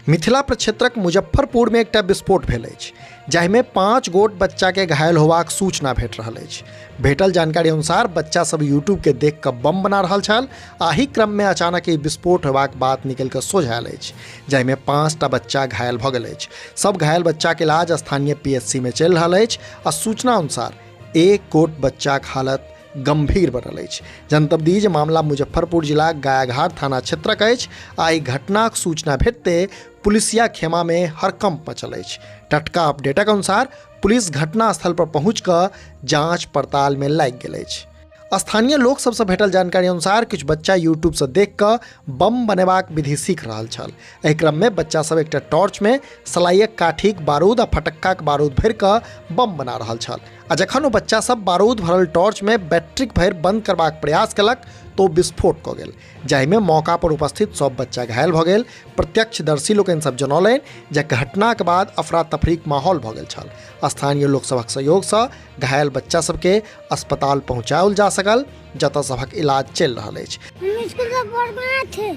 मिथिला प्रक्षेत्रक मुजफ्फरपुरमे एकटा विस्फोट भेल अछि, जाहिमे 5 गोट बच्चाके घायल होबाक सूचना भेट रहल अछि। भेटल जानकारी अनुसार बच्चा सब यूट्यूबके देख कऽ बम बना रहल छल। आही क्रममे अचानक ई विस्फोट होबाक बात निकलि कऽ सोझायल अछि, जाहिमे 5टा बच्चा घायल भऽ गेल अछि। सब घायल बच्चाके इलाज स्थानीय पीएचसीमे चलि रहल अछि आ सूचना अनुसार 1 गोट बच्चाक हालत गंभीर बनल अछि। जनतब दी जे मामला मुजफ्फरपुर जिलाक गायाघाट थाना क्षेत्रक अछि आ एहि घटनाक सूचना भेटते पुलिसिया खेमा में हड़कंप मचल अछि। टटका अपडेटक अनुसार पुलिस घटनास्थल पर पहुंच कऽ जांच पड़ताल में लागि गेल अछि। स्थानीय लोक सबसँ भेटल जानकारी अनुसार किछु बच्चा यूट्यूब से देख कऽ बम बनेबाक विधि सीख रहल छल। एहि क्रम में बच्चा सब एकटा टॉर्च में सलाइक काठीक बारूद आ फटक्काक बारूद भरि कऽ बम बना रहल छल आ जखन ओ बच्चा सब बारूद भरल टॉर्च में बैटरीक भरि बंद करबाक प्रयास केलक तो विस्फोट कऽ गेल, जाहिमे मौका पर उपस्थित सब बच्चा घायल भऽ गेल। प्रत्यक्षदर्शी लोकनि सब जनौलनि जे घटनाक बाद अफरा तफरीक माहौल भऽ गेल छल। स्थानीय लोक सभक सहयोगसँ घायल बच्चा सबके अस्पताल पहुँचाओल जा सकल, जतऽ सभक इलाज चलि रहल अछि। हम स्कूल से पढ़ के आए थे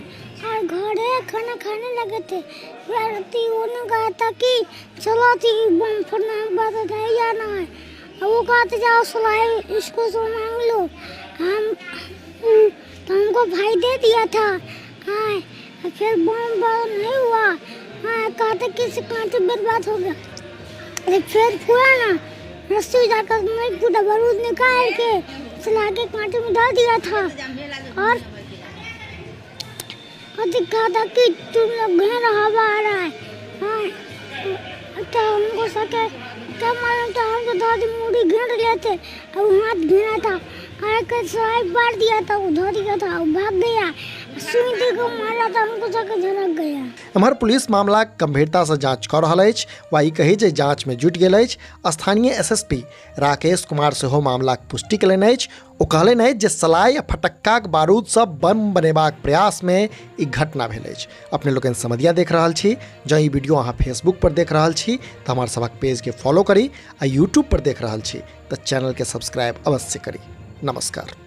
और घरे खाना खाने लगे थे। फिर वो ने कहा था कि चलो थी बम फोड़ना, हम कहा था नहीं जाना है। और वो कहा था जाओ सलाई इसको सो मांग लो। हम तो हमको भाई दे दिया था। हाँ, फिर बम बम नहीं हुआ। हाँ, कहा था किसी कांटे बर्बाद हो गया। अरे फिर फूला ना, रस्सी जाकर नहीं फूटा, बारूद निकाल के चला के कांटे में डाल दिया था। और दिखा था कि तुम लोग घर हवा आ रहा है। हाँ, तो हमको सके क्या मालूम था, हमको दादी मुड़ी घेर लिए थे और हाथ घेरा था, आकर साइड बार दिया था, उधर दिया था, भाग गया। सुई को मारा था, हमको सके झलक गया। एम्हर पुलिस मामला गंभीरता से जांच कर रहल अछि वा ई कही जे जांच में जुटि गेल अछि। स्थानीय एसएसपी राकेश कुमार सेहो मामलाक पुष्टि केलनि अछि। ओ कहलनि अछि जे सलाई आ फटक्काक बारूदसँ बम बनेबाक प्रयासमे ई घटना भेल अछि। अपने लोकनि समदिया देख रहल छी। जँ ई वीडियो अहाँ फेसबुक पर देख रहल छी तऽ हमर सभक पेजके फॉलो करी आ यूट्यूब पर देख रहल छी तऽ चैनलके सब्सक्राइब अवश्य करी। नमस्कार।